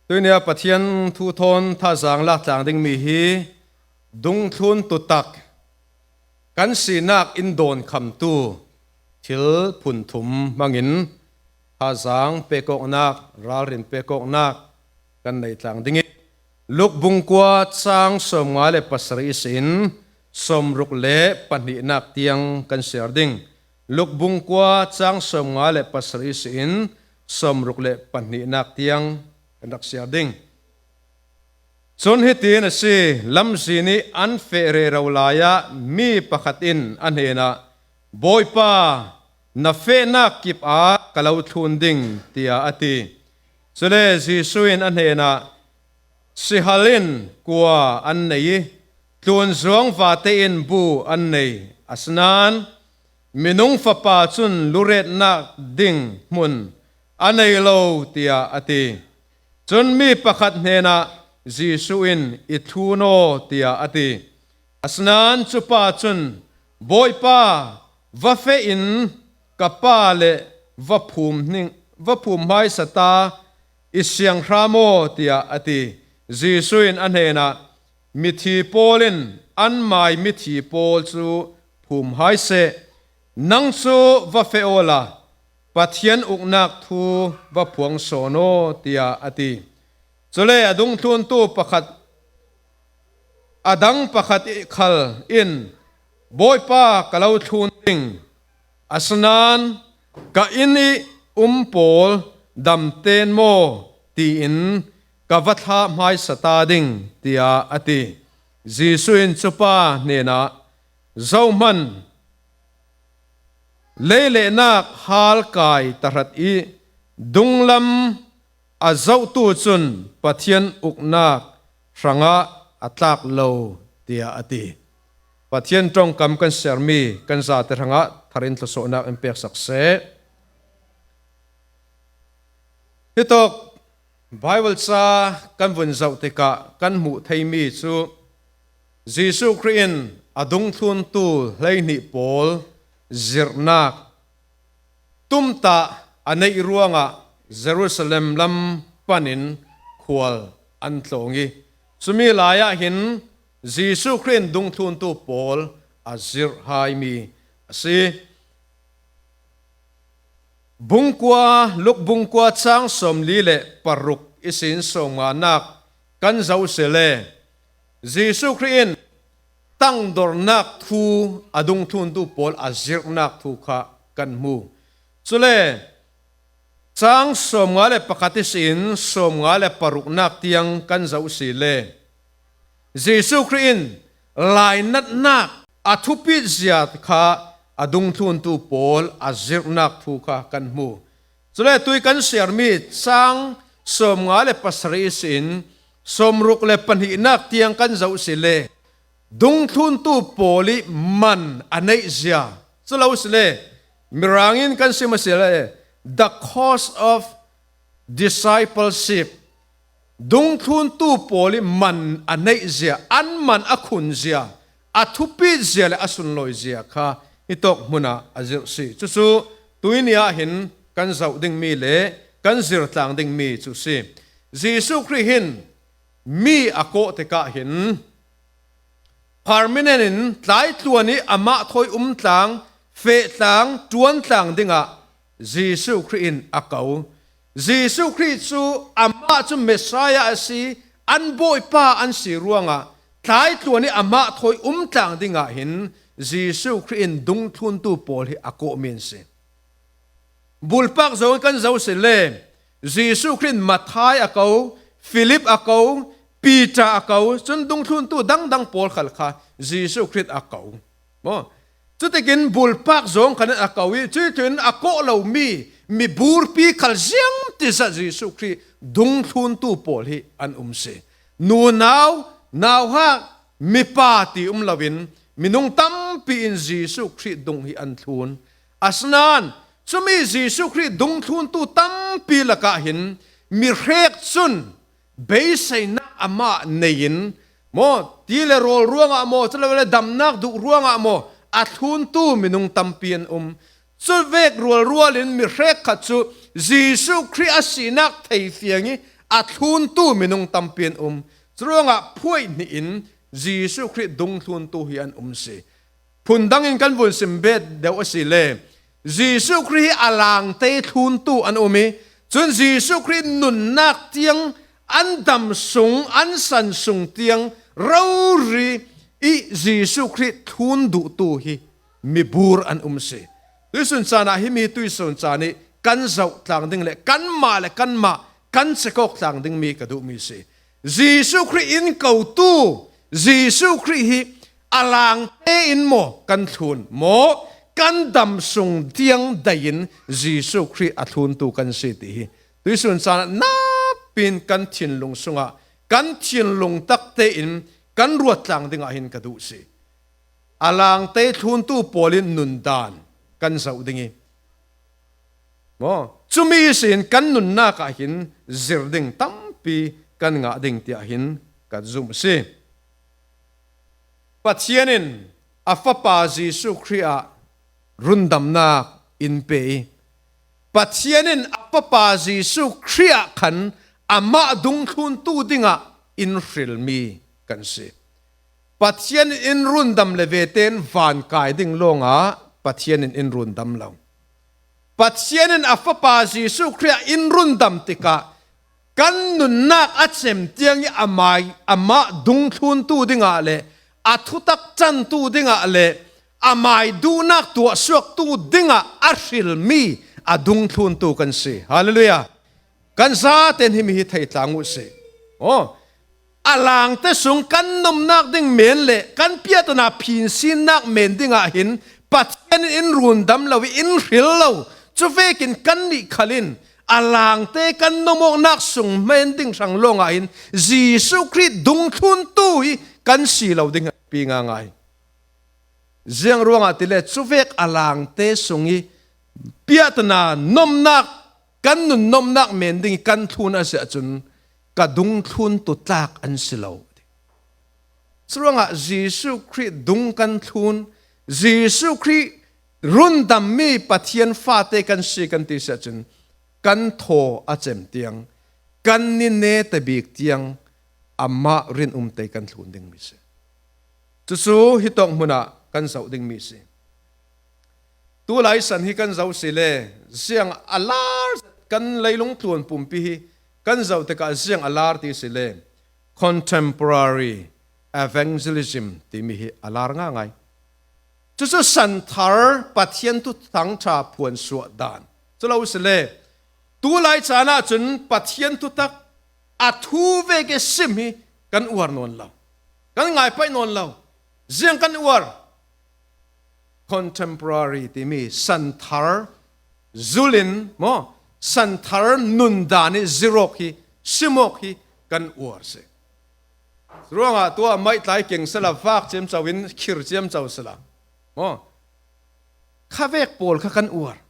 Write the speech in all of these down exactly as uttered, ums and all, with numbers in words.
Tuinia Pathian thu thawn thazaang lak tlang ding mi hi dungthluntu tak kan sinak in dawnkhamtu thil phunthum hmangin thazaang pekawknak, ralrin pekawknak kan nei tlang ding ih, Luk bung kua cang sawmnga le pasarih ihsin sawmruk le pahnihnak tiang kan siar ding. Luk bung kua cang sawmnga le pasarih ihsin sawmruk le pahnihnak tiang kan rak siar ding. Cun hitin a si, lamzin ih an feh rero lai-ah mi pakhat in a hnenah, "Bawipa, na fehnak kipah ka lo thlun ding," tiah a ti. Cule Jesuh in a hnenah, "Sihal in kua an nei ih, tlunzuang vate in bu an nei, asinain minung fapa cun luretnak ding hmun a nei lo," tiah a ti. Cun mi pakhat hnenah Jesuh in, "I thlun aw," tiah a ti. Asinain cupa cun, "Bawipa, va feh in ka pa le va phum hning, va phum hmaisa ta, i sianghram aw," tiah a ti. Jesuh in a hnenah, "Mithi pawl in anmai mithi pawl cu phum hai seh, nang cu va feh awla Pathian uknak thu va phuang sawn aw," tiah a ti. Cule a dungthluntu pakhat, a dang pakhat ih khal in, "Bawipa, ka lo thlun ding, asinain ka inn ih um pawl damten maw tiin ka va thlah hmaisa ta ding," tiah a ti. Jesuh in cupa hnenah, "Zohman, leilehnak halkai tahrat ih dunglam a zohtu cun Pathian uknak hrangah a tlak lo," tiah a ti. Pathian ṭongkam kan siarmi kan zate hrangah thar in thlawsawhnak in peksak seh. Hitawk Baibal ca kan vun zoh tikah kan hmuh theimi cu Jesuh Khrih in a dungthluntu hleihnih pawl zirhnak tumtah a neih ruangah Jerusalem lam panin khual an tlawng ih, cumi lai-ah hin Jesuh Khrih in dungthluntu pawl a zirh haimi a si. Bungkua, Luk bungkua cang sawmli le paruk ihsin sawmnganak kan zoh sile, Jesuh Khrih in tangdornak thu a dungthluntu pawl a zirhnak thu kha kan hmu. Cule cang sawmnga le pakhat ihsin sawmnga le paruknak tiang kan zoh sile, Jesuh Khrih in lainatnak a thupit zia kha a dungthluntu pawl a zirhnak thu kha kan hmu. Cule tui kan siarmi cang sawmnga le pasarih ihsin sawmruk le pahnihnak tiang kan zoh sile, dungthluntu pawl ih man a neih zia, cu lo sile, Mirang in kan sim a sile, the cost of discipleship, dungthluntu pawl ih man a neih zia, an man a khun zia, a thupit zia le a sunlawi zia kha hitawk hmunah a zirh si. Cucu tuini ah hin kan zoh dingmi le kan zirtlang dingmi cu si. Jesuh Khrih hin mi a kawh tikah hin permanent in tlaitluan ih amah thawi um tlang, feh tlang, ṭuan tlang dingah Jesuh Khrih in a ko. Jesuh Khrih cu amah cu Messiah a si, an Bawipa an si ruangah tlaitluan ih amah thawi um tlang dingah hin Jesuh Khrih in dungthluntu pawl hi a kawhmi an si. Bulpak zawng kan zoh sile, Jesuh Khrih in Matthai a ko, Filip a ko, Piter a ko, cun dungthluntu dangdang pawl khal kha Jesuh Khrih a ko. Maw? Cutikin bulpak zawng khan a ko ih, cuih tlun a kawh lomi miburpi khal ziangtizah Jesuh Khrih dungthluntu pawl hi an um si. Nunau, nauhak, mipa ti um loin minung tampi in Jesuh Khrih dung hi an thlun. Asinain cumi Jesuh Khrih dungthluntu tampi lakah hin mihrek cun beiseinak amah nei-in, maw, ti le rawl ruangah maw, cule damnak duh ruangah maw, a thluntu minung tampi an um. Cuvek rualrual in mihrek khat cu Jesuh Khrih a sinak theifiang ih a thluntu minung tampi an um. Curuangah phuaih hnihin Jesuh Khrih dungthluntu hi an um si. Phundangin kan vun sim bet deuh a si le, Jesuh Khrih hi a langte thluntu an um hi, cun Jesuh Khrih nunnak tiang, an dam sung, an san sung tiang rori i Jesuh Khrih thlun duhtu hi mibur an um si. Tuisun caan ah himi tuisun caan ih kan zoh tlang ding le kanmah le kanmah kan cekawk tlang dingmi ka duhmi si. Jesuh Khrih in kotu, Jesuh Khrih hi a langte in maw kan thlun, maw kan dam sung tiang dai-in Jesuh Khrih a thluntu kan si ti hi tuisun caan ah napin kan thinlung sungah, kan thinlung takte in kan ruat tlang dingah hin ka duh si. A langte thluntu pawl in nundan kan zoh ding hi. Maw, cumi ihsin kan nunnak ah hin zir ding tampi kan ngah ding tiah hin ka zum a si. Pathian in a Fapa Jesuh Khrih ah rundamnak in pe i, Pathian in a Fapa Jesuh Khrih ah khan amah dungthluntu dingah in hrilmi kan si. Pathian in in rundam le vete in vankai ding lawngah Pathian in in rundam lo. Pathian in a Fapa Jesuh Khrih ah in rundam tikah kan nunnak a cem tiang ih amai, amah dungthluntu dingah le a thutak cantu dingah le amai duhnak tuahsuaktu dingah a hrilmi a dungthluntu kan si. Halleluiah. Kan zaten himi hi thei tlang uh si. Aw, a langte sung kan nomnak ding men le kan piahtana phinsinnak men dingah hin Pathian in in rundam lo ih in hril lo. Cuvekin kannih khal in a langte kan nomawknak sung men ding hrang lawngah hin Jesuh Khrih dungthluntu hi kan si lo ding pi ngaingai. Ziang ruangah tile cuvek a langte sung ih piahtana nomnak, kan nun nomnak men ding ih kan thlun a si ahcun ka dungthluntu tlak an si lo. Curuangah Jesuh Khrih dung kan thlun, Jesuh Khrih rundammi Pathian fate kan si kan ti si ahcun kan thaw a cem tiang, kan ni neta bik tiang amah rinumte kan thlun dingmi si. Cucu hitawk hmunah kan zoh dingmi si. Tulai san hi kan zoh si le, ziang a lar kan leilung tluan pumpi hi kan zoh tikah ziang a lar ti si le, contemporary evangelism timi hi a lar ngaingai. Cucu santhar Pathian thuthangṭha phuansuah dan cu lo si le, tulai caan ahcun Pathian thutak a thu veke sim hi kan uar nawn lo, kan ngaipaih nawn lo. Ziang kan uar? Contemporary timi santhar zulin maw, santhar nundan ih zirawk hi, simawk hi kan uar si. Ruangah tuah maitlai keng sala, vak ciamco in khir ciamco sala maw, khavek pawl kha kan uar.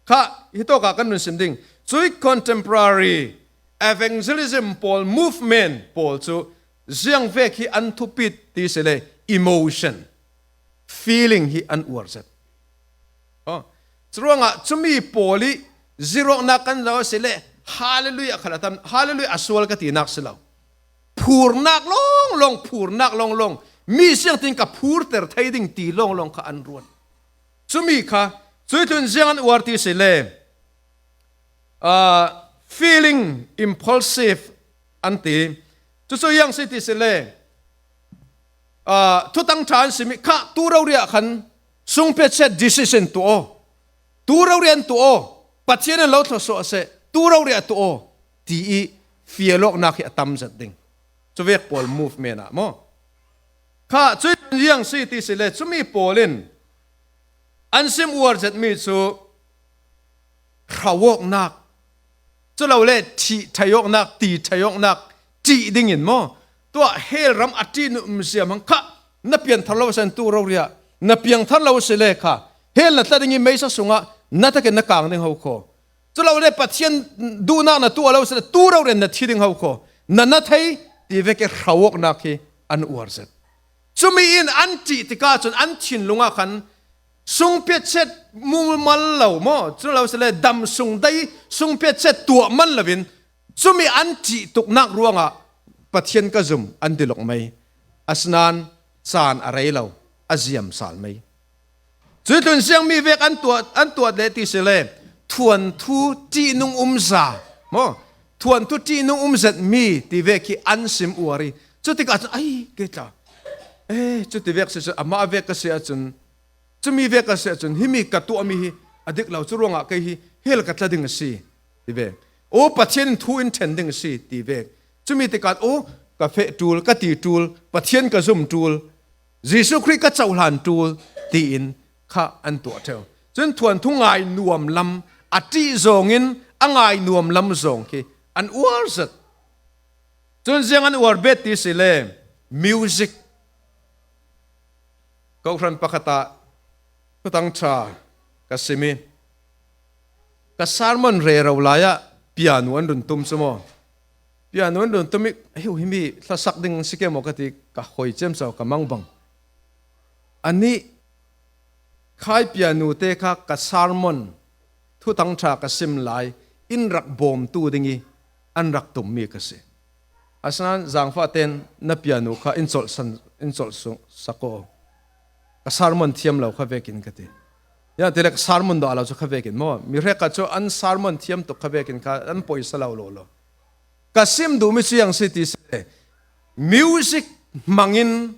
Kha hitawkah kan nun sim ding. Cuih contemporary evangelism pawl, movement pawl cu ziangvek hi an thupit ti si le, emotion, feeling hi an uar zet. Aw, curuangah cumi pawl ih zirawknak kan zoh a si le, Hallelujah khal a tam, Hallelujah a sual ka tinak si lo. Phurnak lawnglawng, phurnak lawnglawng, mi siangtin ka phurter thei ding ti lawnglawng kha an ruat. Cumi kha cuih tlun ziang an uar ti si le, ah, feeling impulsive an ti. Cucu ziang si ti si le, ah, thutang ṭha an simi kha tu rori ah khan sungpetset decision tuah aw. Tu rori an tuah aw. Pathian in lo thluasuah seh. Tu rori ah tuah aw, ti ih fialawknak hi a tam zet ding. Cuvek pawl movement ah maw? Kha cuih ziang si ti si le, cumi pawl in an sim uar zetmi cu hrauawknak, cu lo le thih ṭhaiawknak, ti ṭhaiawknak, ṭih dingin maw? Tuah hell ram a ṭih na um ziam hang kha na pianthar lo a si an tu rori ah, na piangthar lo a si le kha hell na tla ding ih meisa sungah na takin na kang ding ho khaw. Cu lo le Pathian duhnak na tuah lo a si le tu rori ah na thi ding ho khaw. Na na thei ti veke hrauawknak hi an uar zet. Cumi in an ṭih tikah cun an thinlung ah khan sungpetset mumal lo maw? Cu lo si le dam sung dai sungpetset tuah man loin Cumi an ṭih tuknak ruangah Pathian ka zum an ti lawk mai. Asinain caan a rei lo, a ziam sal mai. Cuih tlun ziang mi vek an tuat, an tuat leh ti si le, thuanthu ṭihnung umza maw, thuanthu ṭihnung umzet mi ti vek hi an sim uar i, cutikah cun, ai, kei tla, eh, cuti vek si cun, amah vek ka si ahcun, cumi vek ka si ahcun, himi ka tuahmi hi a dik lo, cu ruangah kei hi hell ka tla ding a si, ti vek. O, Pathian in thu in ṭhen ding a si, ti vek. Cumi tikah, o, ka feh ṭul, ka ti ṭul, Pathian ka zum ṭul, Jesuh Khrih ka cohlan ṭul, tiin kha an tuah ṭheu. Cun thuanthu ngai nuam lam, a ṭih zawngin a ngai nuam lam zawng khi an uar zet. Cun ziang an uar bet ti si le, music. Kohhran pakhat ah Thuthang ṭha ka sim i, ka sermon rero lai ah piano an run tum cu maw? Piano an run tum i, "Ahiu, himi hlasak ding si ke maw?" ka ti, ka hoi ciamco ka mang bang. Anih khai piano te kha ka sermon Thuthang ṭha ka sim lai in rak bawmtu ding i an rak tummi ka si. Asinain zangfah ten na piano kha in colhsan, in colh sung sak aw. Ka sermon thiam lo kha vekin ka ti. Ziangah ti le ka sermon dah lo cu kha vekin maw? Mi hrek ah cu an sermon thiam tuk kha vekin kha an poisa lo lo lo. Ka sim duhmi cu ziang si ti si le, music hmangin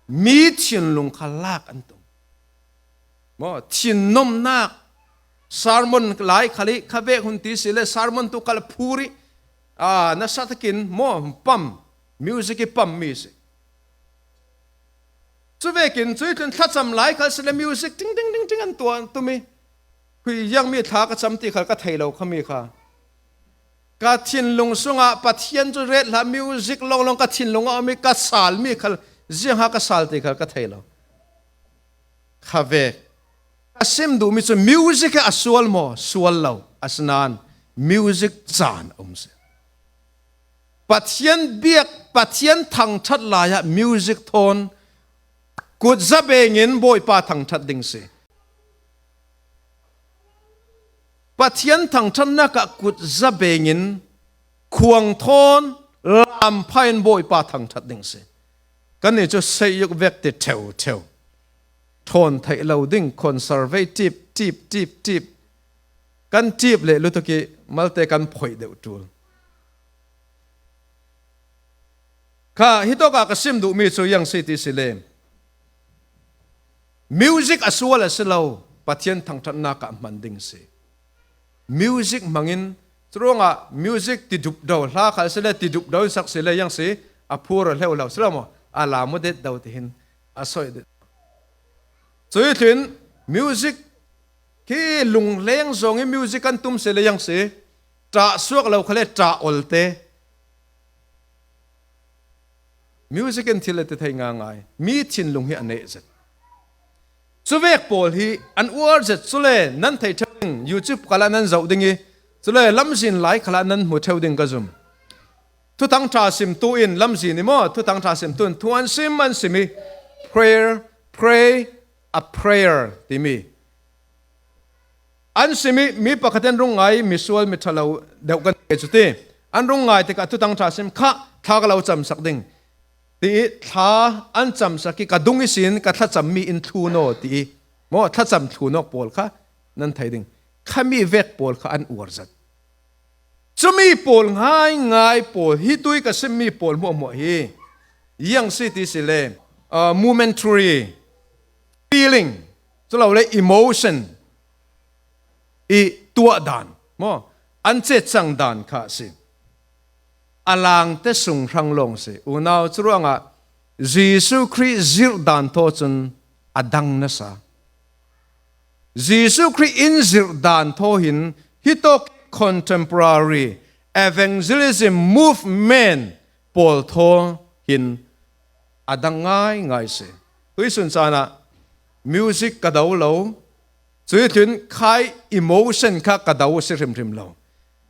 mi thinlung kha lak an tum. Maw, thinnomnak, sermon lai khal i kha vek hun ti si le, sermon tu khal phur i, aa, nasa takin maw, pam, music i pam mi si. Cu vekin cuih tlun thlacam lai khal si le, music ting ting ting ting an tuah tum i, khui ziang mi thla ka cam ti khal ka thei lo kha mi kha. Ka thinlung sungah Pathian cu ret hlah, music lawnglawng ka thinlung a um i ka sal mi khal, ziangha ka sal ti khal ka thei lo. Kha vek. Ka sim duhmi cu music hi a sual maw? Sual lo. Asinain music caan a um si. Pathian biak, Pathian thangṭhat lai ah music thawn kut zabeng in Bawipa thangṭhat ding si. Pathian thangṭhatnak ah kut zabeng in khuang thawn lam pha in Bawipa thangṭhat ding si. Kannih cu seiyuk vek ti ṭheu ṭheu. Ṭhawn theih lo ding, conservative, ṭip, ṭip, ṭip. Kan ṭip leh lutuk i malte kan phoih deuh ṭul. Kha hitawk ah ka sim duhmi cu ziang si ti si le, music a sual a si lo, Pathian thangṭhatnak ah hman ding si. Music hmangin, curuangah music ti dup do hla khal si le, ti dup do in sak si le, ziang si, a phur a hleu lo si lo maw? A lam u det do tihin a soi det. Cuih tlun music khi lungleng zong i music kan tum si le, ziang si, ṭah suak lo khal le ṭah olte. Music in thil a ti thei ngaingai. Mi thinlung hi a neh zet. Cuvek pawl hi an uar zet, cule nan thei ṭheu ding, YouTube khal ah nan zoh ding i, cule lamzin lai khal ah nan hmu ṭheu ding ka zum. Thuthang ṭha simtu in lamzin i maw, Thuthang ṭha simtu in thu an sim, an sim i, prayer, pray a prayer timi an sim i, mi pakhat in rung ngai, misual, miṭha lo deuh kan ti cu ti. An rung ngai tikah Thuthang ṭha sim kha thla ka lo camsak ding ti i, thla an camsak i, ka dung ihsin ka thlacam mi in thlun aw ti i, maw, thlacam thlun awk pawl kha nan thei ding. Khami vek pawl kha an uar zet. Cumi pawl ngaingai pawl, hi tui ka simmi pawl hmuahhmuah hi, ziang si ti si le, ah, momentary feeling, culole emotion i tuah dan, maw, an cetcang dan kha a si. A langte sung hrang lawng si. Unau, curuangah Jesuh Khrih zirh dan thaw cun a dang nasa. Jesuh Khrih in zirh dan thaw hin hitawk contemporary evangelism movement pawl thaw hin a dang ngaingai si. Tuisun caan ah music ka do lo, cuih tlun khai emotion kha ka do a si hrimhrim lo.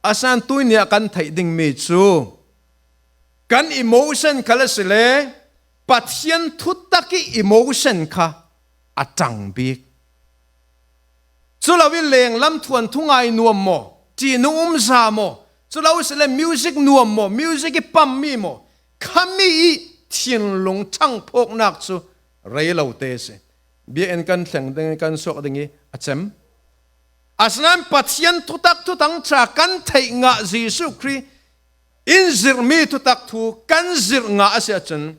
Asinain tuini ah kan theih dingmi cu kan emotion khal a si le Pathian thutak i emotion kha a ṭang bik. Culo i lenglam thuanthu ngai nuam maw, ṭihnung umza maw, Cu lo si le music nuam maw, music i pammi maw, khami i thinlung ṭhangphawknak cu rei lo te si. Biakinn kan thleng ding, kan suak ding i a cem. Asinain Pathian thutak thutang ṭha kan theih ngah Jesuh Khrih in zirhmi thutak thu kan zirh ngah a si ahcun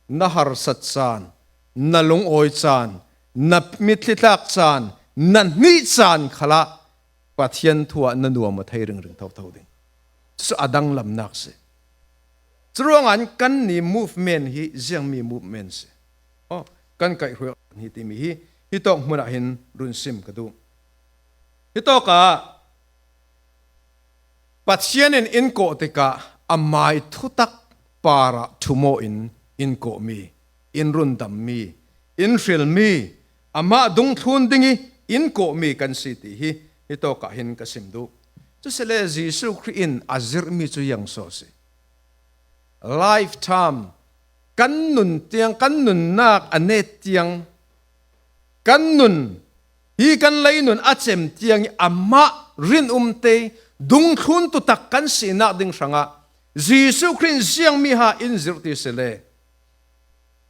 na harsat caan, na lungawi caan, na mitthli tlak caan, na hnih caan khalah Pathian thu ah na nuam a thei ringring thotho ding. Cu a danglamnak si. Curuangah hin kanni movement hi ziangmi movement si. Oh, kan kaihhruai hi timi hi, hi tawk hmun ah hin run sim ka duh. Hi tawkah Pathian in in kawh tikah amai thutak parah ṭhum aw in in kawhmi, in rundammi, in hrilmi, amah dungthlun ding i in kawhmi kan si ti hi, hi tawkah hin ka sim duh. Cu si le Jesuh Khrih in a zirhmi cu ziang so si. Lifetime, kan nun tiang, kan nunnak a net tiang, kan nun hi kan lei nun a cem tiang i amah rinum te dungthlun tutak kan sinak ding hrangah Jesuh Khrih in ziangmi ha in zirh ti si le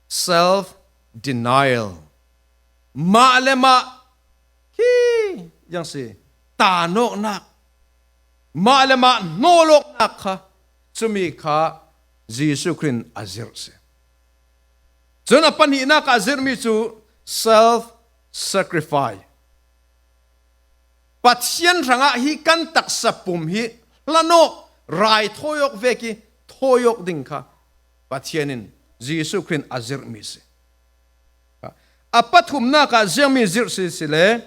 self denial, mah le mah khi ziang si, tanawknak, mah le mah hnawlawknak kha, cumi kha Jesuh Khrih in a zirh si. Cun a pahnihnak ah a zirhmi cu self sacrifice. Pathian hrangah hi kan taksa pum hi hlan awk, raithawi awk vek i thawi awk ding kha Pathian in Jesuh Khrih in a zirhmi si. A pathumnak ah ziangmi zirh si si le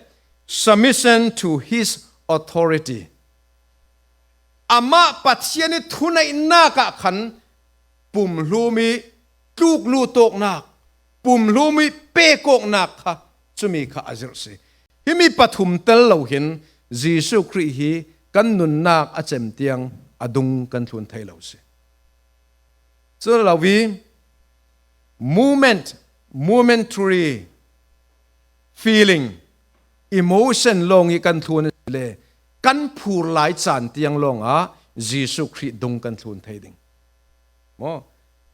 submission to his authority. Amah Pathian i thuneihnak ah khan pumhlum i tluklut awknak, pumhlum i pek awknak kha, cumi kha a zirh si. Himi pathum tel lo hin Jesuh Khrih hi kan nunnak a cem tiang a dung kan thlun thei lo si. Cu lo i moment, momentary feeling, emotion lawng i kan thlun a si le kan phur lai caan tiang lawngah Jesuh Khrih dung kan thlun thei ding. Maw?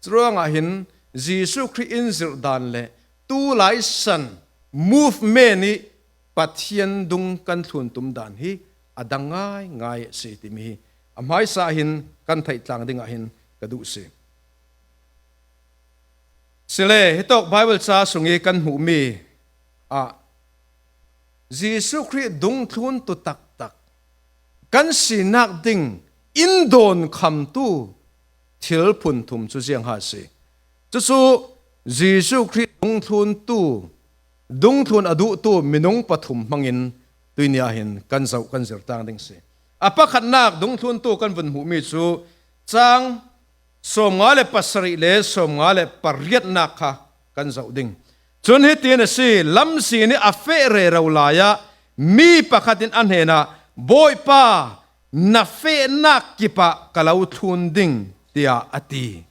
Curuangah hin Jesuh Khrih in zirh dan le tulai san movement i Pathian dung kan thlun tum dan hi a dang ngaingai a si timi hi a hmaisa hin kan theih tlang dingah hin ka duh si. Sile, hitawk Bible ca sung i kan hmuhmi ah Jesuh Khrih dungthlun tu taktak kan sinak ding in dawn khamtu thil phunthum cu ziangha a si. Cucu Jesuh Khrih dungthluntu, dungthlun a duhtu minung pathum hmangin tuini ah hin kan zoh kan zirtang ding si. A pakhatnak dungthluntu kan vun hmuhmi cu cang sawmnga le pasarih le sawmnga le pariatnak kha kan zoh ding. Cun hitin a si, lamzin i a feh rero lai ah mi pakhat in a hnenah, "Bawipa, na fehnak kipah ka lo thlun ding," tiah a ti.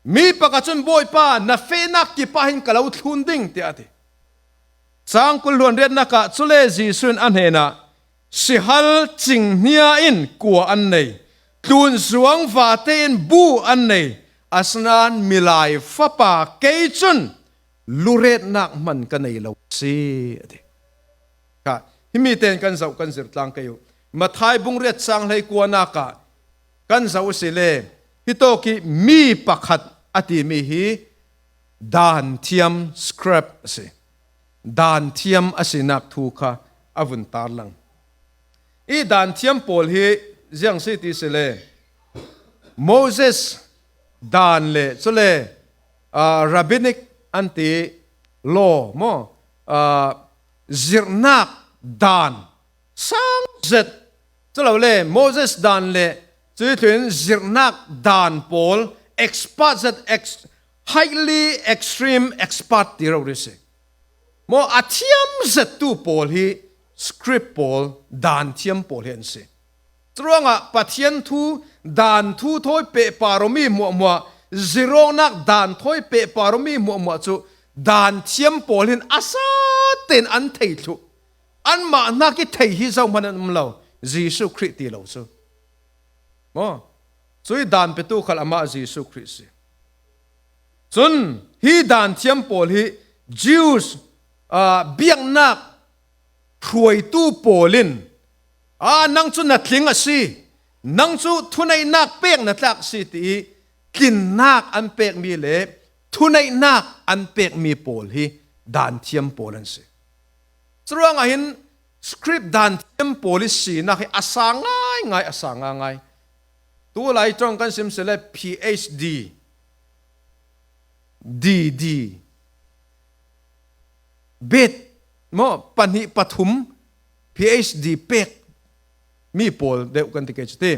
Mi pakhat cun, "Bawipa, na fehnak kipah hin ka lo thlun ding," tiah a ti. Cang kul hluan riatnak ah cule Jesuh in a hnenah, "Sihal cinghnia in kua an nei, tlunzuang vate in bu an nei, asinain Milai Fapa kei cun luretnak hman ka nei lo a si," a ti. Kha, himi tein kan zoh kan zirtlang kei uh. Matthai bung riat cang hleikuanak ah kan zoh a si le, hitawk i mi pakhat a timi hi danthiam, scribe, a si. Danthiam a sinak thu kha a vun tarlang. I danthiam pawl hi ziang si ti si le, Moses dan le, cule, ah, rabbinic an ti law maw, ah, zirhnak dan sang zet, culole Moses dan le cuih thluin zirhnak dan pawl expert zet, ex-, highly extreme expert ti rori si. Maw, a thiam zettu pawl hi scribe pawl, danthiam pawl hi an si. Curuangah Pathian thu, dan thu thawi pehpar awmi hmuahhmuah, zirawknak dan thawi pehpar awmi hmuahhmuah cu danthiam pawl hin a sa tein an thei thluh. Anmah hnak i thei hi zohman an um lo. Jesu Khrih ti lo cu. Maw? Cui dan petu khal amah Jesu Khrih si. Cun hi dan thiam pawl hi Jews, aa, biaknak hruaitu pawl in, aa, nang cu na tling a si, nang cu thuneihnak pek na tlak si ti ih tlinnak an pekmi le thuneihnak an pekmi pawl hi dan thiam pawl an si. Curuangah hin script dan thiam pawl ih sinak hi a sang ngaingai, a sang ngaingai. Tu lai ṭong kan sim si le P H D, D D, bet, maw, pahnih pathum P H D pek mi pawl deuh kan ti kei cu ti.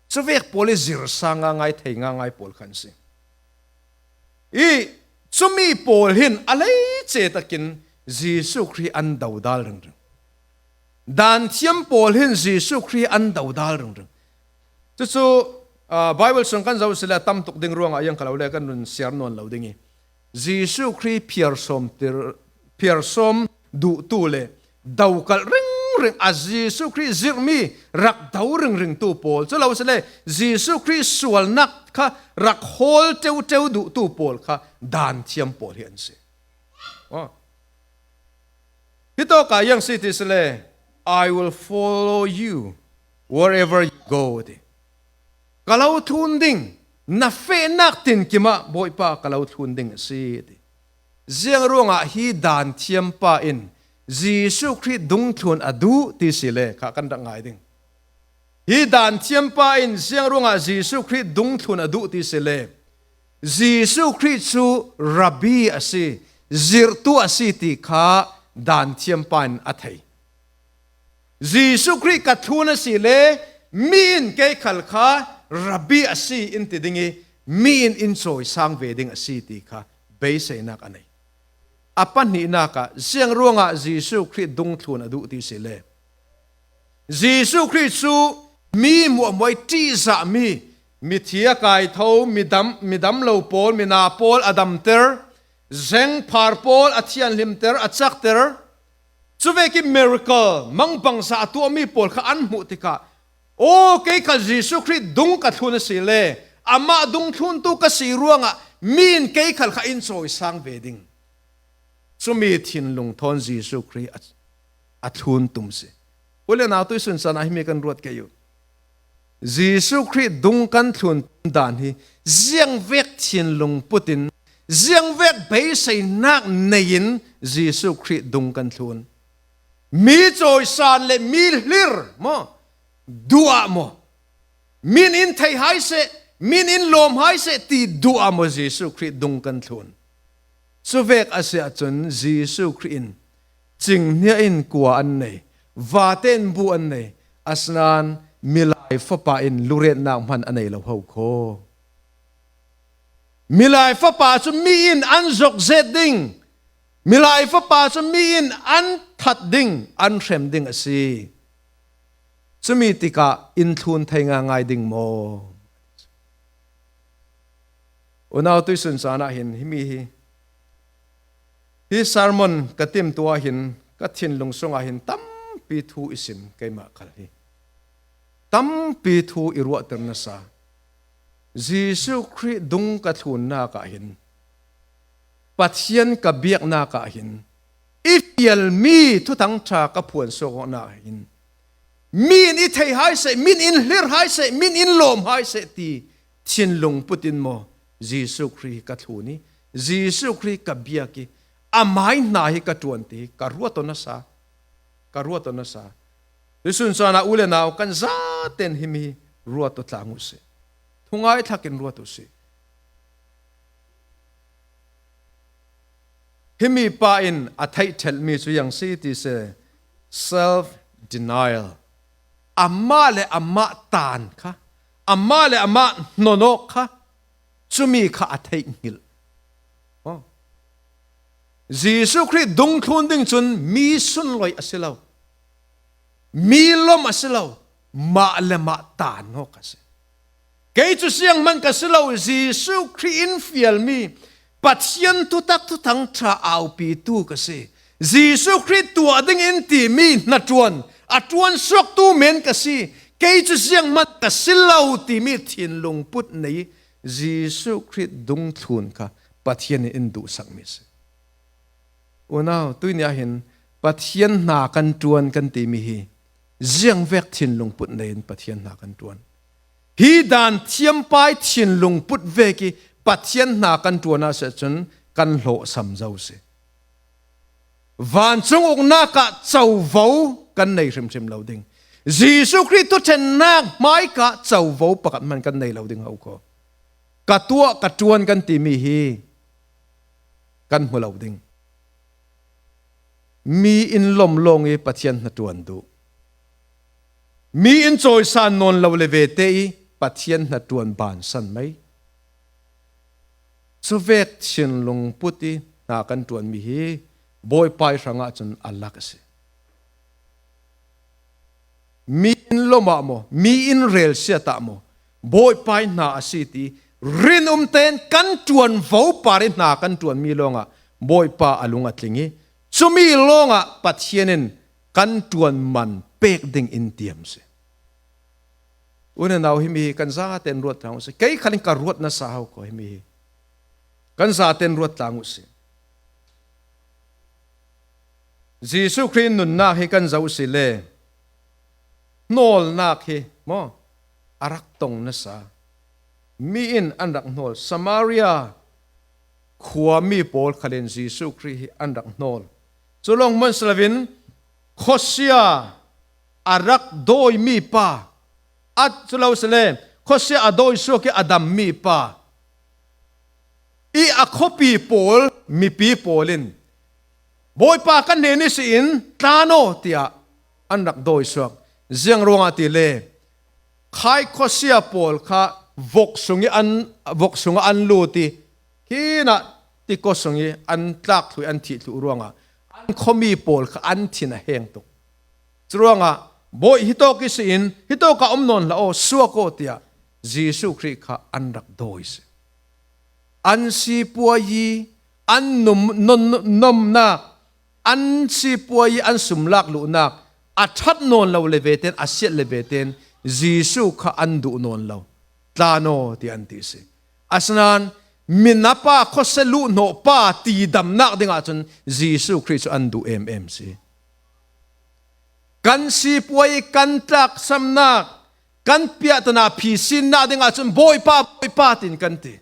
Cuvek pawl ih zir sang ngaingai, thei ngaingai pawl khan si. Ih cumi pawl hin a hleice takin Jesu Khrih an dodal ringring. Dan thiam pawl hin Jesu Khrih an dodal ringring. Cucu, aa, Bible sung kan zoh si le a tam tuk ding ruangah a iang kha lo le kan run siar nawn lo ding ih, Jesu Khrih phiarsawm tir, phiarsawm duhtu le dokalh ringring a Jesu Khrih zirhmi rak do ringringtu pawl, cu lo si le Jesu Khrih sualnak kha rak hawl ṭeuṭeu duhtu pawl kha dan thiam pawl hi an si. Aw. Hitawkah iang si ti si le, "I will follow you wherever you go," ti. Ka lo thlun ding, na fehnak tinkim ah Bawipa ka lo thlun ding a si, ti. Ziang ruangah hi dan thiam pa in Jesu Khrih dungthlun a duh ti si le kha kan rak ngai ding. Hi dan thiam pa in ziang ruangah Jesu Khrih dungthlun a duh ti si le, Jesu Khrih cu Rabbi a si, zirhtu a si ti kha dan thiam pa in a thei. Jesu Khrih ka thlun a si le, mi in kei khal kha Rabbi a si in ti ding ih, mi in in cawisang ve ding a si ti kha beiseinak a nei. A pahnihnak ah ziang ruangah Jesu Khrih dungthlun a duh ti si le, Jesu Khrih cu mi hmuahhmuah ih ṭihzahmi, mithi a kaitho, midam, midam lo pawl, mina pawl a damter, zengphar pawl a thianhlimter, a cakter, cuvek ih miracle, mangbangza a tuahmi pawl kha an hmuh tikah, aw, kei khal Jesu Khrih dung ka thlun a si le, amah dungthluntu ka si ruangah mi in kei khal kha in cawisang ve ding. Cumi thinlung thawn Jesu Khrih a, a thlun tum si. U le nau tuihsun caan ah himi kan ruat kei uh. Jesu Khrih dung kan thlun tum dan hi ziangvek thinlung putin, ziangvek beiseinak nei-in Jesu Khrih dung kan thlun. Mi cawisan le mi hlir maw? Duh ah maw? Min in thei hai seh, min in lawm hai seh ti duh ah maw Jesu Khrih dung kan thlun? Cuvek a si ahcun Jesu Khrih in cinghnia in kua an nei, vate in bu an nei, asinain Milai Fapa in luretnak hman a nei lo ho kho. Milai Fapa cu mi in an zok zet ding, Milai Fapa cu mi in an that ding, an hrem ding a si. Cumi tikah in thlun thei ngaingai ding maw? Unau tuihsun caan ah hin himi hi, hi sermon ka timtu ah hin ka thinlung sungah hin tampi thu i sim keimah khal hi. Tampi thu i ruahter nasa. Jesu Khrih dung ka thlunnak ah hin, Pathian ka biaknak ah hin, i fialmi thuthang ṭha ka phuansuak awknak ah hin, mi in i thei hai seh, mi in in hlir hai seh, mi in in lawm hai seh ti thinlung putin maw Jesu Khrih ka thlun ih, Jesu Khrih ka biak ih, a mai hna hi ka ṭuan ti hi ka ruat aw nasa. Ka ruat aw nasa. Tuihsun caan ah u le nau kan zaten himi ruat aw tlang uh sih. Thungai thlakin ruat uh sih. Himi pa in a theih ṭhelhmi cu iang si ti si, self denial. Amah le amah taan kha, amah le amah hnonawk kha, cumi kha a theih hngilh. Aw. Jesu Khrih dungthlun ding cun mi sunlawih a si lo, mi lawm a si lo, mah le mah taan awk a si. Kei cu sianghman ka si lo, Jesu Khrih in fialmi Pathian thutak thuthang ṭha aupitu ka si. Jesu Khrih tuah ding in timi hnaṭuan A ṭuan suaktu men ka si, kei cu zianghman ka si lo timi thinlung put nei Jesuh Khrih dungthlun kha Pathian in in duhsak mi si. Unau, tuini ah hin Pathian hna kan ṭuan kan timi hi ziangvek thinlung put nei in Pathian hna kan ṭuan. Hi dan thiampai thinlung put vek i Pathian hna kan ṭuan ah si ahcun kan hlawhsam zo si. Vancung uknak ah covo kan nei hrimhrim lo ding. Jesuh Khrih thuṭhennak hmaika covo pakhat hman kan nei lo ding ho ko. Ka tuah, ka ṭuan kan timi hi kan hmu lo ding. Mi in lom lawng i Pathian hnaṭuan duh. Mi in cawisan nawn lo le vete i Pathian hnaṭuan bansan mai. Cuvek thinlung put i hna kan ṭuanmi hi Bawipa i hrangah cun a lak a si. Mi in lom ah maw, mi in relsiat ah maw, Bawipa i hna a si ti rinum tein kan ṭuan vo par i hna kan ṭuanmi lawngah Bawipa a lung a tling i, cumi lawngah Pathian in kan ṭuan man pek ding in tiam si. Unau, himi hi kan zaten ruat tlang uh si. Kei khal in ka ruat nasa ho ko himi hi. Kan zaten ruat tlang uh si. Jesuh Khrih nunnak hi kan zoh si le, hnawlnak hi maw, a rak tong nasa. Mi in an rak hnawl. Samaria khuami pawl khal in Jesuh Khrih hi an rak hnawl. Cu lawng hmanh si loin khuasia a rak dawimi pa, a cu lo si le, khuasia a dawi suak i a dammi pa i a khuapi pawl, mipi pawl in, "Bawipa, kan hnen ihsin tlan aw," tiah an rak dawi suak. Ziang ruangah ti le, khai khuasia pawl kha vok sung i an, vok sungah an lut i, khinah tiko sung i an tlak thluh i an thih thluh ruangah an khuami pawl kha an thin a heng tuk. Curuangah, "Bawi, hitawk ihsin, hitawkah um nawn hlah aw, suak aw," tiah Jesuh Khrih kha an rak dawi si. An sipuai i an num, non, nomnak, an sipuai i an sumlak luhnak a ṭhat nawn lo le veten, a siat le veten Jesuh kha an duh nawn lo. "Tlan aw," tiah an ti si. Asinain, "Minapa khuasia luhhnawh pa," ti damnak dingah cun Jesuh Khrih cu an duh em em si. Kan sipuai i kan tlaksamnak, kan piahtana phi sinnak dingah cun, "Bawipa, Bawipa," tin kan ti.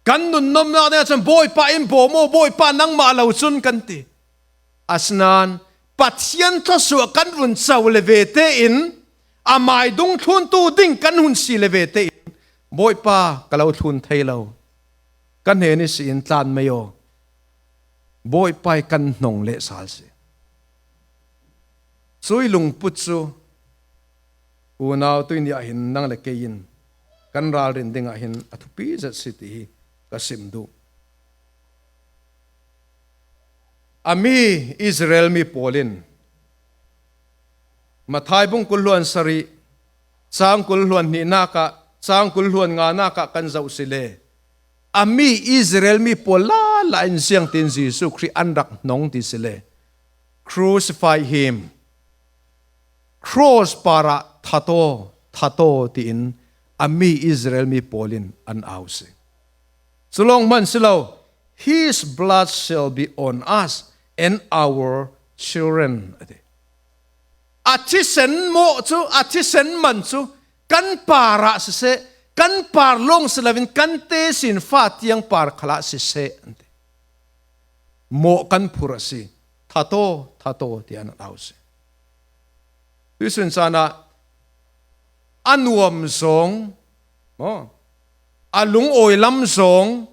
Kan nunnomnak dingah cun, "Bawipa, in bawm aw, Bawipa, nangmah lo cun," kan ti. Asinain Pathian thluasuah kan vun co le vete in, amai dungthluntu ding kan hun si le vete in, "Bawipa, ka lo thlun thei lo, ka hnen ihsin tlan mai aw," Bawipa i kan hnong leh sal si. Cui lungput cu unau tuini ah hin nang le kei in kan ralrin dingah hin a thupi zet si ti hi ka sim duh. A mi Israel mi pawl in Matthai bung kul hluan sarih, cang kul hluan hnihnak ah, cang kul hluan nganak ah kan zoh si le, a mi Israel mi pawl lala in ziangtin Jesuh Khrih an rak hnong ti si le, "Crucify him." Cross parah, "That aw, that aw," tiin a mi Israel mi pawl in an au si. Cu lawng hmanh si lo, "His blood shall be on us and our children," a ti. A thisen mawh cu, a thisen man cu kan parah siseh, kan par lawng si loin kan tesin fa tiang par khalah siseh, an ti. Mawh kan phurh a si. "That aw, that aw," tiah an au si. Tuisun caan ah a nuam zong, maw, a lungawi lam zong,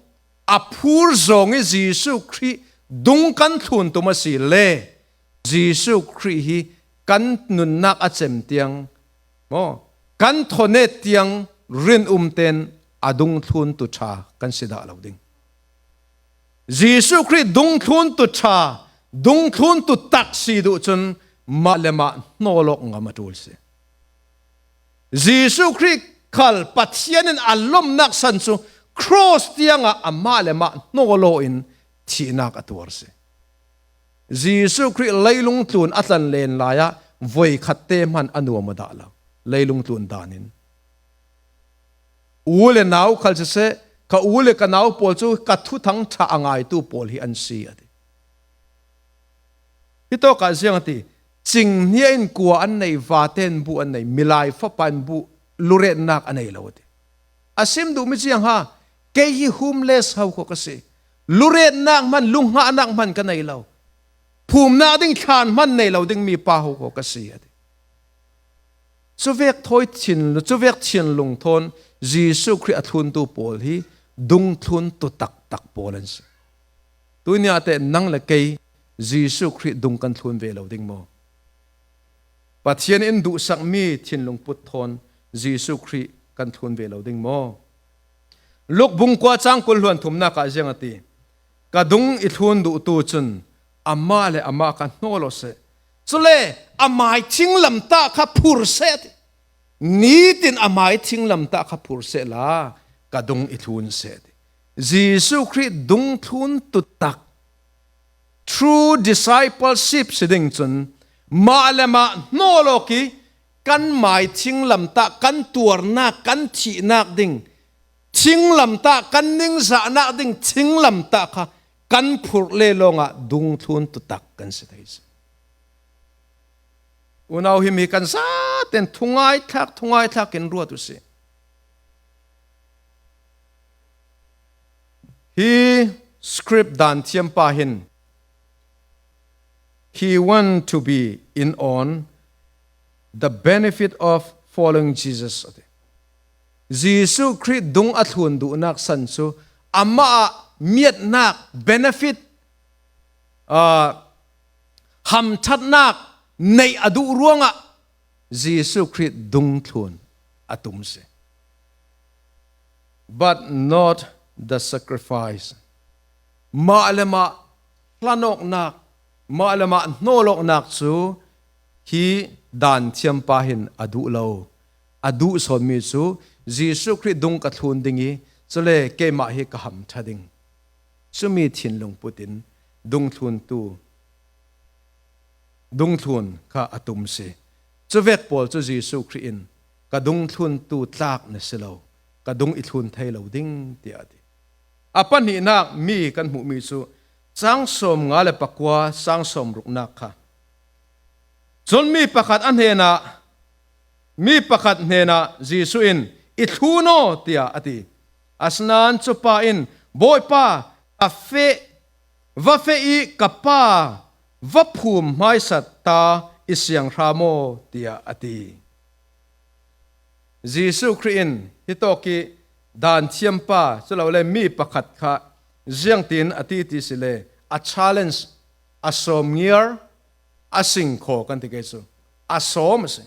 a phur zong i Jesuh Khrih dung kan thlun tum a si le, Jesuh Khrih hi kan nunnak a cem tiang, maw, kan thawnet tiang rinum tein a dungthluntu ṭha kan si dah lo ding. Jesuh Khrih dungthluntu ṭha, dungthluntu tak si duh cun mah le mah hnawlawk ngam a ṭul si. Jesuh Khrih khal Pathian in a lomnak san cu cross tiangah amah le mah hnawlaw in thihnak a tuar si. Jesuh Khrih leilung tlun a tlan len lai-ah voikhatte hman a nuam a dah lo. Leilung tlun danin u le nau khal siseh, ka u le ka nau pawl cu ka thuthang ṭha a ngaitu pawl hi an si, a ti. Hitawkah ziang a ti, cing hnia in kua an nei, vate in bu an nei, milai fapa in bu, luretnak a nei lo, a ti. A sim duhmi ziang ha, kei hi homeless ho kho ka si. Luretnak hman, lunghahnak hman ka nei lo. Phumnak ding thlan hman nei lo dingmi pa ho kho ka si, a ti. Cuvek thawi thin, cuvek thinlung thawn Jesuh Khrih a thluntu pawl hi dungthluntu taktak pawl an si. Tuini ah teh nang le kei Jesuh Khrih dung kan thlun ve lo ding maw? Pathian in duhsakmi thinlung put thawn Jesuh Khrih kan thlun ve lo ding maw? Luk bung kua cang kul hluan thumnak ah ziang a ti, ka dung i thlun duhtu cun amah le amah kha hnawl aw seh. Cule amai thinglamtah kha phur seh, a ti. Nitin amai thinglamtah kha phur seh la, ka dung i thlun seh, a ti. Jesuh Khrih dungthluntu tak, true discipleship si ding cun mah le mah hnawl awk i kan mai thinglamtah, kan tuarnak, kan thihnak ding thinglamtah, kan ningzahnak ding thinglamtah kha kan phurh le lawngah dungthluntu tak kan si thei si. Unau, himi kan zaten thungaithlak, thungaithlak in ruat uh si. Hi script dan thiampa hin, he want to be in on the benefit of following Jesus, a ti. Jesuh Khrih dung a thlun duhnak san cu amah ah miatnak, benefit, aa, hamṭhatnak neih a duh ruangah Jesuh Khrih dungthlun a tum si. But not the sacrifice. Mah le mah hlanawknak, mah le mah hnawlawknak cu hi dan thiampa hin a duh lo. A duh sawnmi cu Jesuh Khrih dung ka thlun ding i, cule keimah hi ka hamṭha ding. Cumi thinlung putin dungthluntu, dungthlun kha a tum si. Cuvek pawl cu Jesuh Khrih in, "Ka dungthluntu tlak na si lo, ka dung i thlun thei lo ding," tiah a ti. A pahnihnak mi kan hmuhmi cu cang sawm nga le pakua, cang sawm ruknak kha. Cun mi pakhat a hnenah, mi pakhat hnenah Jesuh in, "I thlun aw," tiah a ti. Asinain cupa in, "Bawipa, ka feh, va feh i ka pa va phum hmaisat ta i sianghram aw," tiah a ti. Jesuh Khrih in hitawk i dan thiampa, culole mi pakhat kha ziangtin a ti ti si le, a challenge, a sawmngiar, a singkhaw kan ti kei cu, a sawm a si.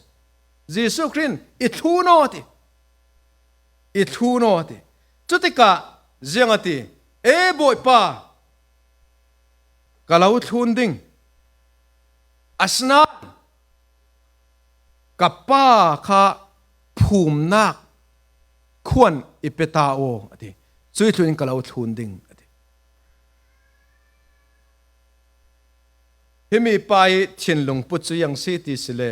Jesuh Khrih in, "I thlun aw," a ti. "I thlun aw," a ti. Cutikah ziang a ti, "E Bawipa, ka lo thlun ding. Asinain ka pa kha phumnak khuan i pe ta aw," a ti. "Cuih tlun in ka lo thlun ding," a ti. Himi pa i thinlung put cu ziang si ti si le,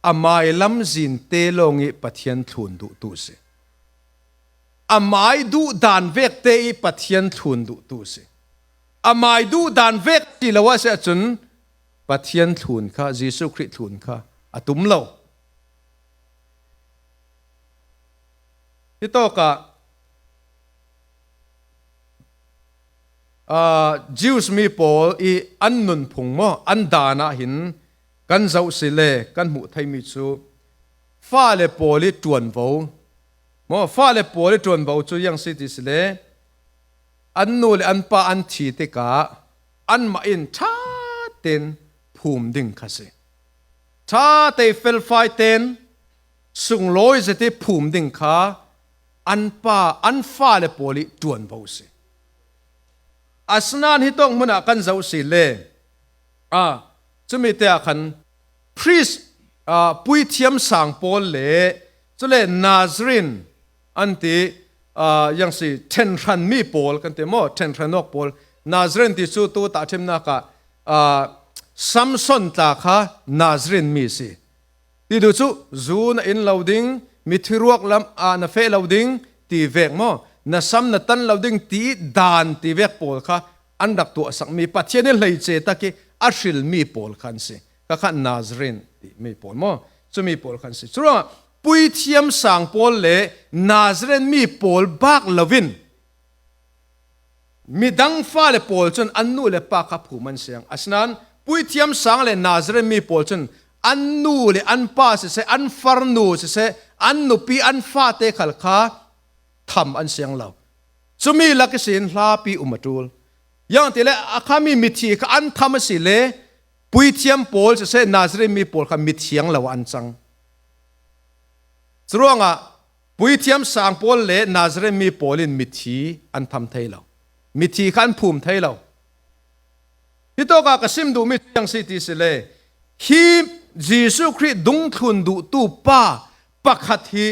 a mai lamzin te lawng i Pathian thlun duhtu si. A mai duh dan vek te i Pathian thlun duhtu si. A mai duh dan vek ti lo a si ahcun Pathian thlun kha, Jesuh Khrih thlun kha a tum lo. Hitawkah, aa, Jews mi pawl i an nunphung maw, an dan ah hin kan zoh si le kan hmuh theimi cu fale pawl i ṭuanvo maw, fale pawl i ṭuanvo cu ziang si ti si le, an nu le an pa an thi tikah anmah in ṭha tein phum ding kha si. Ṭha tei felfai tein sunglawi zet i phum ding kha an pa, an fale pawl i ṭuanvo si. Asinain hitawk hmunah kan zoh si le, a, cumi te ah khan priest, a, puithiam sang pawl le, cule Nazarene an ti, a, ziang si, ṭhenhranmi pawl kan ti maw, ṭhenhran awk pawl, Nazarene ti chu tu tahṭhimnak ah, aa, Samson tla kha Nazarene mi si. Ti duh cu, zu na in lo ding, mithi ruak lam ah na feh lo ding, ti vek maw? Na sam na tan lo ding, ti dan ti vek pawl kha an rak tuahsakmi, Pathian in hleice tak i a hrilmi pawl kha an si. Kha kha Nazarene timi pawl maw? Cumi pawl kha an si. Curuangah puithiam sang pawl le Nazarene mi pawl bak loin, midang fale pawl cun an nu le pa kha phum an siang. Asinain puithiam sang le Nazarene mi pawl cun an nu le an pa siseh, an farnu siseh, an nupi, an fate khal kha tham an siang lo. Cumi lak ihsin hlapi um a ṭul. Ziangah tile a khami mithi kha an tham asile, puithiam pawl siseh, Nazarene mi pawl kha mithiang lo ah an cang. Curuangah puithiam sang pawl le Nazarene mi pawl in mithi an tham thei lo. Mithi kha an phum thei lo. Hitawkah ka sim duhmi cu ziang si ti sile, hi Jesuh Khrih dungthlun duhtu pa pakhat hi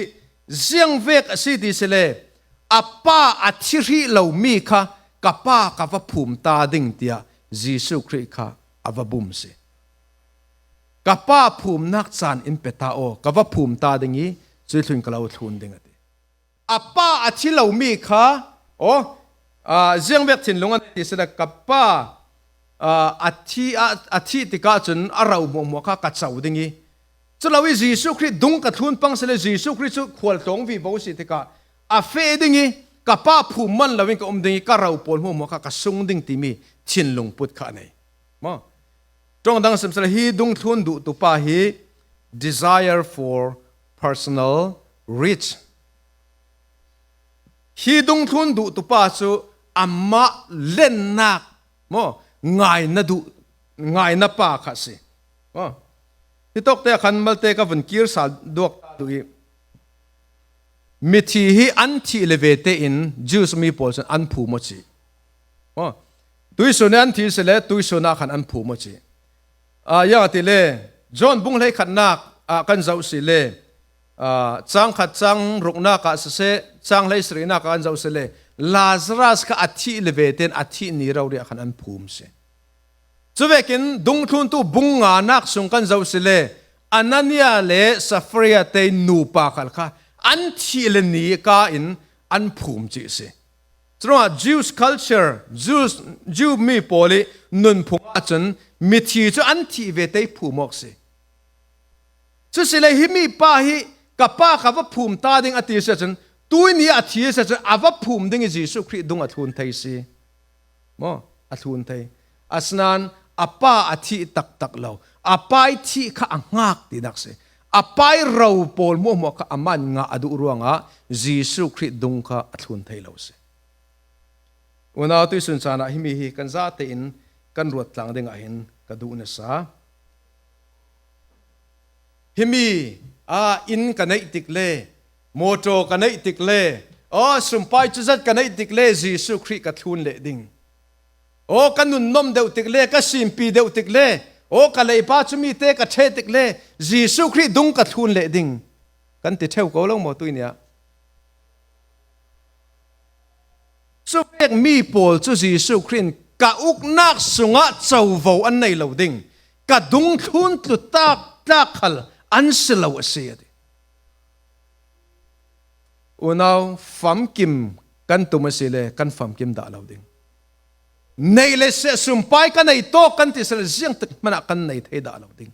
ziangvek a si ti sile, a pa a thi hrih lomi kha ka pa ka va phum ta ding, tiah Jesuh Khrih kha a va bum si. Ka pa phumnak caan in pe ta aw, ka va phum ta ding i cuih thlun ka lo thlun ding, a ti. A pa a thi lomi kha, aw, aa, ziangvek thinlung an ti sile, ka pa, aa, a thi, a, a thih tikah cun a ro hmuahhmuah kha ka co ding i, culo i Jesuh Khrih dung ka thlun pang sile, Jesuh Khrih cu khualtlawng vivo si tikah a feh ding i, ka pa phum man loin ka um ding i, ka ro pawl hmuahhmuah kha ka sung ding timi thinlung put kha a nei. Maw? Ṭawng dang sim sile, hi dungthlun duhtu pa hi desire for personal rich. Hi dungthlun duhtu pa cu amah lennak, maw, ngaina duh, ngaina pa kha a si. Maw? Hitawkte ah khan malte ka vun kir sal duak ta duh i, mithi hi an thih le ve tein Jews mi pawl cun an phum aw ci. Aw, tuihsun i an thih sile, tuihsun ah khan an phum aw ci. Aa, ziangah tile, John bung hleikhatnak ah kan zoh sile, aa, cang khat cang ruknak ah siseh, cang hleisarihnak ah kan zoh sile, Lazarus kha a thih le ve tein a thih ni rori ah khan an phum si. Cuvekin dungthluntu bung nganak sung kan zoh sile, Anania le Sapphira te nupa khal kha an thih le ni ka in an phum cih si. Curuangah Jews culture, Jews, Jew mi pawl i nunphung ahcun mithi cu an thih ve te phum awk si. Cusile himi pa hi ka pa ka va phum ta ding a ti si ahcun, tuini a thi si ahcun a va phum ding i Jesuh Khrih dung a thlun thei si. Maw? A thlun thei. Asinain a pa a thih taktak lo. A pa i thih kha a hngak tinak si. A pa i ro pawl hmuahhmuah kha amah in ngah a duh ruangah Jesuh Khrih dung kha a thlun thei lo si. Unau tuihsun caan ah himi hi kan zate in kan ruat tlang dingah hin ka duh nasa. Himi, aa, inn ka neih tik le, motor ka neih tik le, aw, sumpai cuzat ka neih tik le, Jesuh Khrih ka thlun leh ding. Aw, ka nunnom deuh tik le, ka simpi deuh tik le, aw, ka leiba cu mite ka ṭheh tik le, Jesuh Khrih dung ka thlun leh ding. Kan ti ṭheu ko lo maw tuini ah? Cuvek mi pawl cu Jesuh Khrih in ka uknak sungah covo an nei lo ding, ka dungthlun tlu taktak khal an si lo a si, a ti. Unau, famkim kan tum a si le kan famkim dah lo ding. Neih le seh sumpai ka nei tawk kan ti sile ziangtik hmanh ah kan nei thei dah lo ding.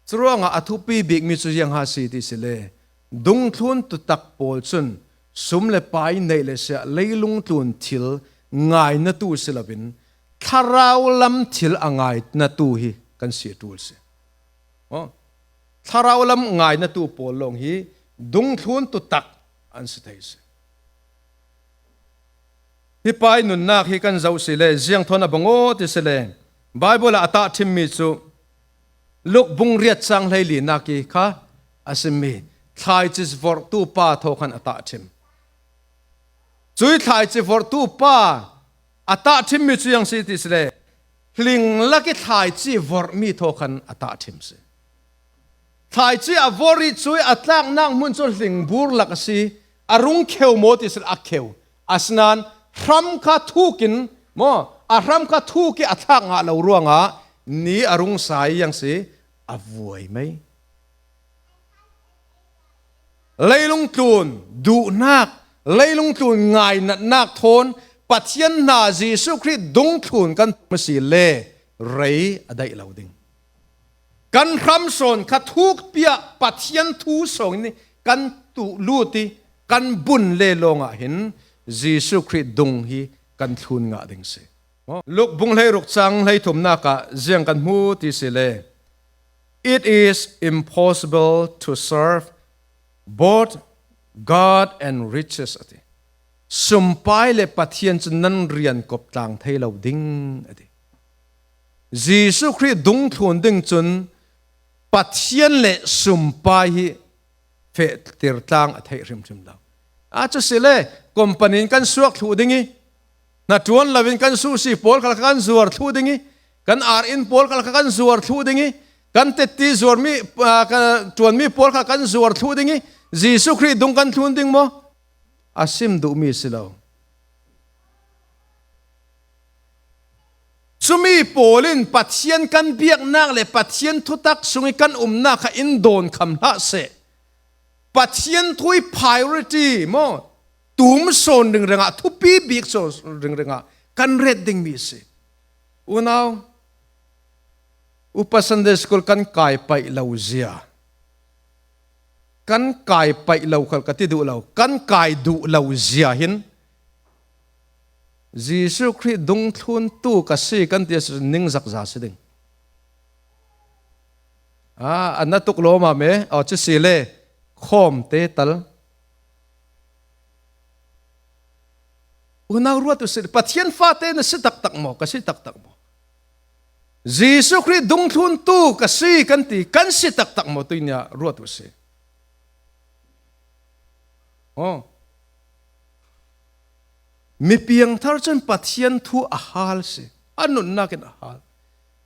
Curuangah a thupi bikmi cu ziang ha si ti sile, dungthlun tutak pawl cun sum le pai neih le seh leilung tlun thil ngainatu si loin thlarau lam thil a ngainatu hi kan si a ṭul si. Aw, thlarau lam ngainatu pawl lawng hi dungthlun tutak an si thei si. Hi pa i nunnak hi kan zoh sile, ziang thawn a bang aw ti sile, Baibal ah a tahṭhimmi cu Luk bung riat cang hleilinak i kha a simmi thlaici vorhtu pa thaw khan a tahṭhim. Cui thlaici vorhtu pa a tahṭhimmi cu ziang si ti sile, hling lak i thlaici vorhmi thaw khan a tahṭhim si. Thlaici a vorh i cui a tlaknak hmun cu hlingbur lak a si, a rung kheu maw ti sila a kheu. Asinain hram kha thukin maw, a hram kha thukin a thlak ngah lo ruangah ni a rung sai yang si a vuai mai. Leilung tlun duhnak, leilung tlun ngainatnak thawn Pathian hna Jesuh Khrih dungthlun kan tum a si le rei a daih lo ding. Kan hram sawn kha thukpiak Pathian thu sawng in kan tuh lut i kan bun le lawngah hin Jesuh Khrih dung hi kan thlun ngah ding si. Luk bung hleiruk cang hleithumnak ah ziang kan hmu ti si le, "It is impossible to serve both God and riches," a ti. Sumpai le Pathian cu nan rian kop tlang thei lo ding, a ti. Jesuh Khrih dungthlun ding cun Pathian le sumpai hi fehtir tlang a theih hrimhrim lo. A cu si le, company in kan suak thluh ding i, hnaṭuan loin kan suhsi pawl khal kha kan zuar thluh ding i, kan ar in pawl khal kha kan zuar thluh ding i, kan tetti zuarmi, aa, ka ṭuanmi pawl kha kan zuar thluh ding i, Jesuh Khrih dung kan thlun ding maw? A sim duhmi si lo. Cumi pawl in Pathian kan biaknak le Pathian thutak sung i kan umnak kha in dawn kham hlah seh. Pathian thu i priority maw, tum sawn ringrengah, thupi bik sawn ringrengah kan ret dingmi a si. Unau, upa Sunday school kan kai paih lo zia, kan kai paih lo khal ka ti duh lo, kan kai duh lo zia hin Jesuh Khrih dungthluntu ka si kan ti a si, ningzakza si ding. A, a na tuk lawm ah me, aw, cu si le, khawmte tal. Unau ruat uh si, Pathian fate na si taktak maw, ka si taktak maw? Jesuh Khrih dungthluntu ka si kan ti, kan si taktak maw, tuinia ruat uh si. Aw. Mi piangthar cun Pathian thu a hal si, a nunnak in a hal.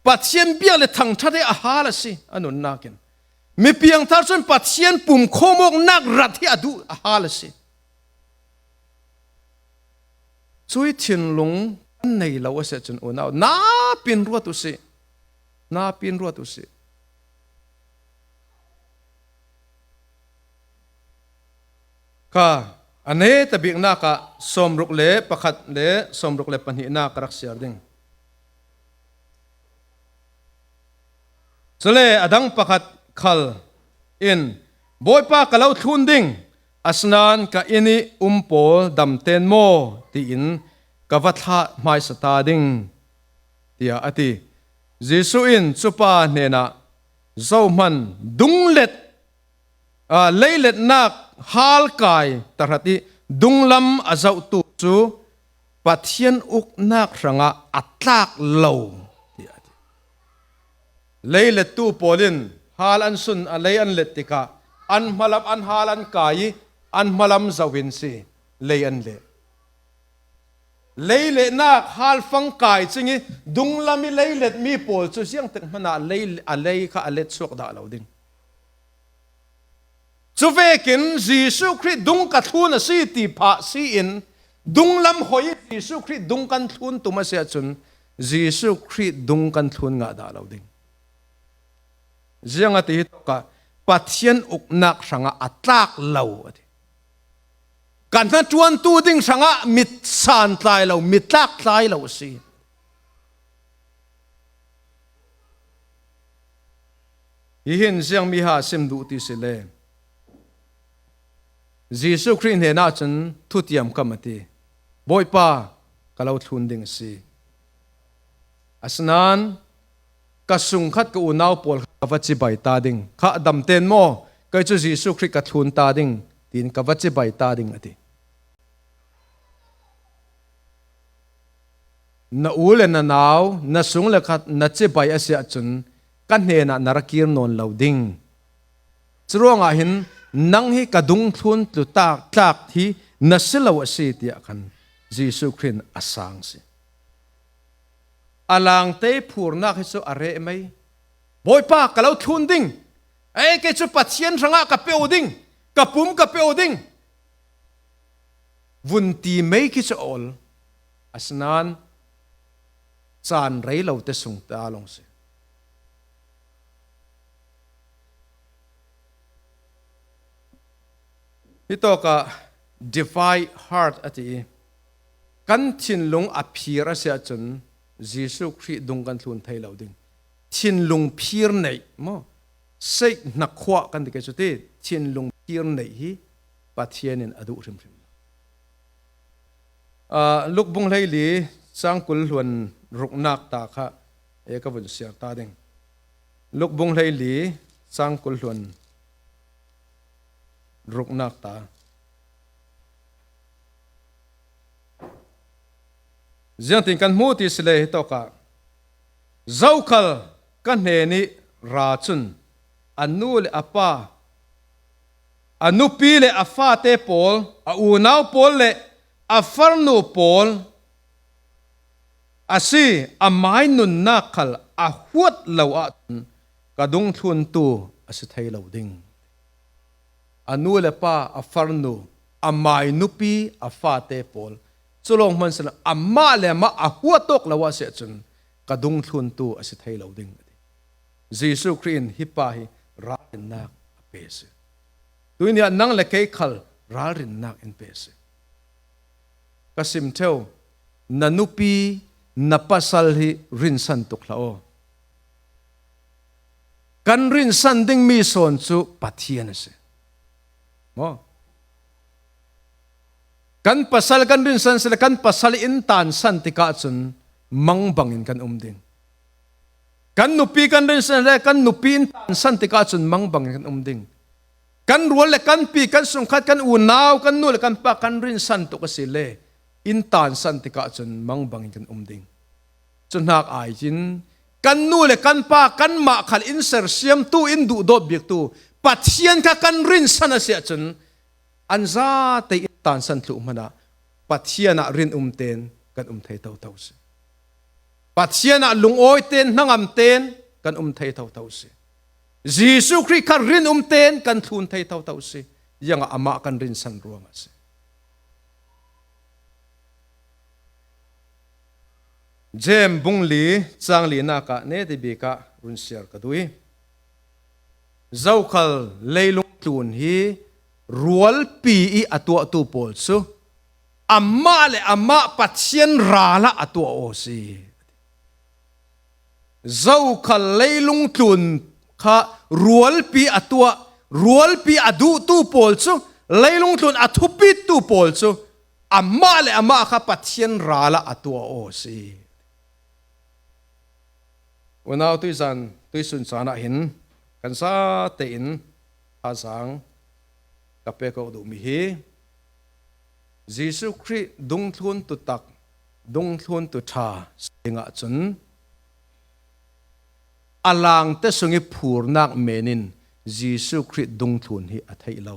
Pathian biak le thangṭhat hi a hal a si, a nunnak in. Mi piangthar cun Pathian pumkhawm awknak rat hi a duh, a hal a si. Cui thinlung kan nei lo a si ahcun unau, napin ruat uh si, napin ruat uh si. Kha, a neta biknak ah sawmruk le pakhat le sawmruk le pahnihnak ka rak siar ding. Cule a dang pakhat khal in, "Bawipa, ka lo thlun ding, asinain ka inn i um pawl damten maw?" tiin ka va thlah hmaisa ta ding, tiah a ti. Jesuh in cupa hnenah, "Zohman, dunglet, aa, leiletnak halkai tahrat i dunglam a zohtu cu Pathian uknak hrangah a tlak lo," tiah a ti. Leilettu pawl in hal an sun, a lei an let tikah an hmalam an hal an kai i an hmalam zoh in si lei an leh. Leiletnak halfang kai cing i dunglam i leiletmi pawl cu ziangtik hmanh ah lei, a lei kha a let suak dah lo ding. Cuvekin Jesuh Khrih dung ka thlun a si ti phah si in, dunglam hoi Jesuh Khrih dung kan thlun tum a si ahcun, Jesuh Khrih dung kan thlun ngah dah lo ding. Ziang a ti hi tawkah Pathian uknak hrangah a tlak lo a ti. Ka hnaṭuantu ding hrangah mi santlai lo, mi tlaktlai lo a si. Hihin ziangmi ha a sim duh ti si le, Jesuh Khrih hnenah cun thutiam kam a ti, "Bawipa, ka lo thlun ding a si. Asinain ka sungkhat ka unau pawl kha ka va cibai ta ding, kha damten maw, kei cu Jesuh Khrih ka thlun ta ding, tiin ka va cibai ta ding," a ti. Na u le na nau, na sung le khat na cibai a si ahcun ka hnenah na ra kir nawn lo ding. Curuangah hin nang hi ka dungthlun tlutak tlak hi na si lo a si, tiah khan Jesuh Khrih in a sang si. A langte phurnak hi cu a reh mai. "Bawipa, ka lo thlun ding. Ei, kei cu Pathian hrangah ka pe u ding. Ka pum ka pe u ding." vun ti mei khi chu a ol, asinain caan rei lote sung ta lawng si. Hi tawkah divide heart a ti i, kan thinlung a phir a si ahcun Jesuh Khrih dung kan thlun thei lo ding. Thinlung phir neih maw? Seih hnakhuah kan ti ke cuti, thinlung phir neih hi Pathian in a duh hrimhrim lo. Aa, Luk bung hleili cang kul hluan ruknak ta kha e ka vun siar ta ding. Luk bung hleili cang kul hluan ruknak ta. Ziangtin kan hmu ti si le hi tawkah, zokhal ka hnenih ra cun a nu le a pa, a nupi le a fate pawl, a unau pawl le a farnu pawl a si, amai nunnak khal a huat lo ahcun ka dungthluntu a si thei lo ding. A nu le pa, a farnu, amai nupi, a fate pawl, cu lawng hmansehla amah le amah a huat awk lo ah si ahcun ka dungthluntu a si thei lo ding, a ti. Jesuh Khrih in hi pa hi ralrinnak a pe a si. Tuini ah nang le kei khal ralrinnak in pe a si. Ka sim ṭheu, na nupi, na pasal hi rinsan tuk hlah aw. Kan rinsan dingmi sawn cu Pathian a si. Maw? Kan pasal kan rinsan si le kan pasal in tansan tikah cun mangbangin kan um ding. Kan nupi kan rinsan le kan nupi in tansan tikah cun mangbangin kan um ding. Kan rual le kan pi, kan sungkhat, kan unau, kan nu le kan pa kan rinsan tuk a si le in tansan tikah cun mangbangin kan um ding. Cu hnak aiin kan nu le kan pa kanmah khal in sersiamtu, in duhdawt biktu Pathian kha kan rinsan a si ahcun an zate in tansan thluh hmanh ah Pathian ah rinum tein kan um thei toto si. Pathian ah lungawi tein, hnangam tein kan um thei toto si. Jesuh Khrih kha rinum tein kan thlun thei toto si. Ziangah amah kan rinsan ruangah si. Jeim bung li cang linak ah netabik ah run siar ka duh i, zokhal leilung tlun hi rualpi i a tuahtu pawl cu amah le amah Pathian ral ah a tuah aw si. Zokhal leilung tlun kha rualpi a tuah, rualpi a duhtu pawl cu, leilung tlun a thupittu pawl cu amah le amah kha Pathian ral ah a tuah aw si. Unau tuizan tuisun caan ah hin kan zate in thazaang ka pek awk duhmi hi Jesuh Khrih dungthlun tutak, dungthlun tuṭha si dingah cun a langte sung i phurnak men in Jesuh Khrih dungthlun hi a theih lo.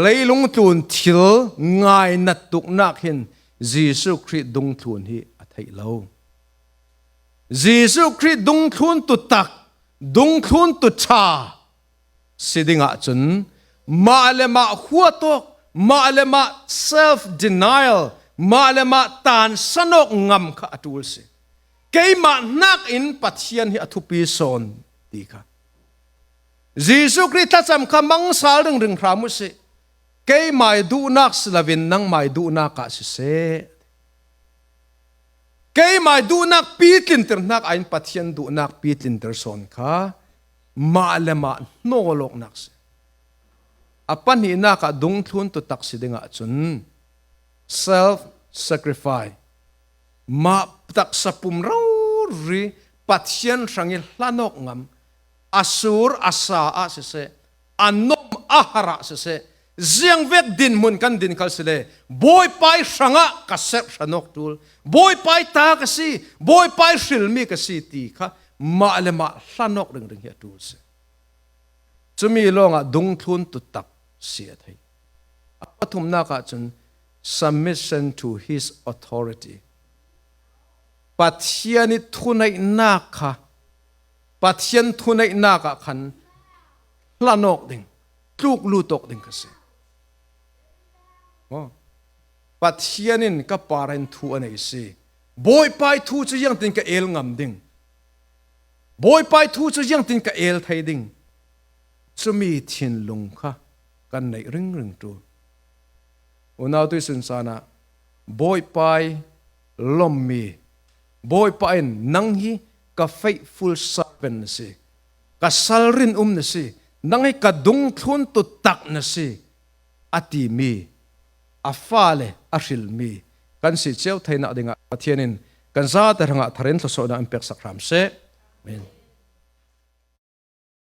Leilung tlun thil ngainat tuknak hin Jesuh Khrih dungthlun hi a theih lo. Jesuh Khrih dungthlun tutak, dungthlun tuṭha si dingah cun mah le mah huat awk, mah le mah self-denial, mah le mah tansan awk ngam kha a ṭul si. Keimah hnakin Pathian hi a thupi sawn ti kha. Jesuh Khrih thlacam kha mang sal ringring hram u sih. Keimai duhnak si loin nangmai duhnak ah siseh. Keimai duhnak pitlinter hnak aiin Pathian duhnak pitlinter sawn kha mah le mah hnawl awknak si. A pahnihnak ah dungthlun tutak si dingah cun self-sacrifice, mah taksa pum rori Pathian hrang i hlan awk ngam, a sur a sa ah siseh, a nom a har ah siseh, ziangvek dinhmun kan din khal si le, Bawipa i hrangah ka serh hran awk ṭul, Bawipa i ta ka si, Bawipa i hrilmi ka si ti kha mah le mah hlan awk ringring hi a ṭul si. Cumi lawngah dungthlun tutak si a theih. A pathumnak ah cun submission to his authority. Pathian i thuneihnak kha, Pathian thuneihnak ah khan hlan awk ding, tluk lut awk ding kha si. Maw? Pathian in ka parah thu a nei si. Bawipa ih thu cu ziangtin ka el ngam ding? Bawipa ih thu cu ziangtin ka el thei ding? Cumi thinlung kha kan neih ringring ṭul. Unau tuisun caan ah Bawipa ih lommi, Bawipa in nang hi ka faithful servant na si, ka sal rinum na si, nang hi ka dungthlun tuttak na si, a timi a fale a hrilmi kan si cio theinak dingah Pathian in kan zate hrangah thar in thlawsuahnak in peksak hram seh. Amen.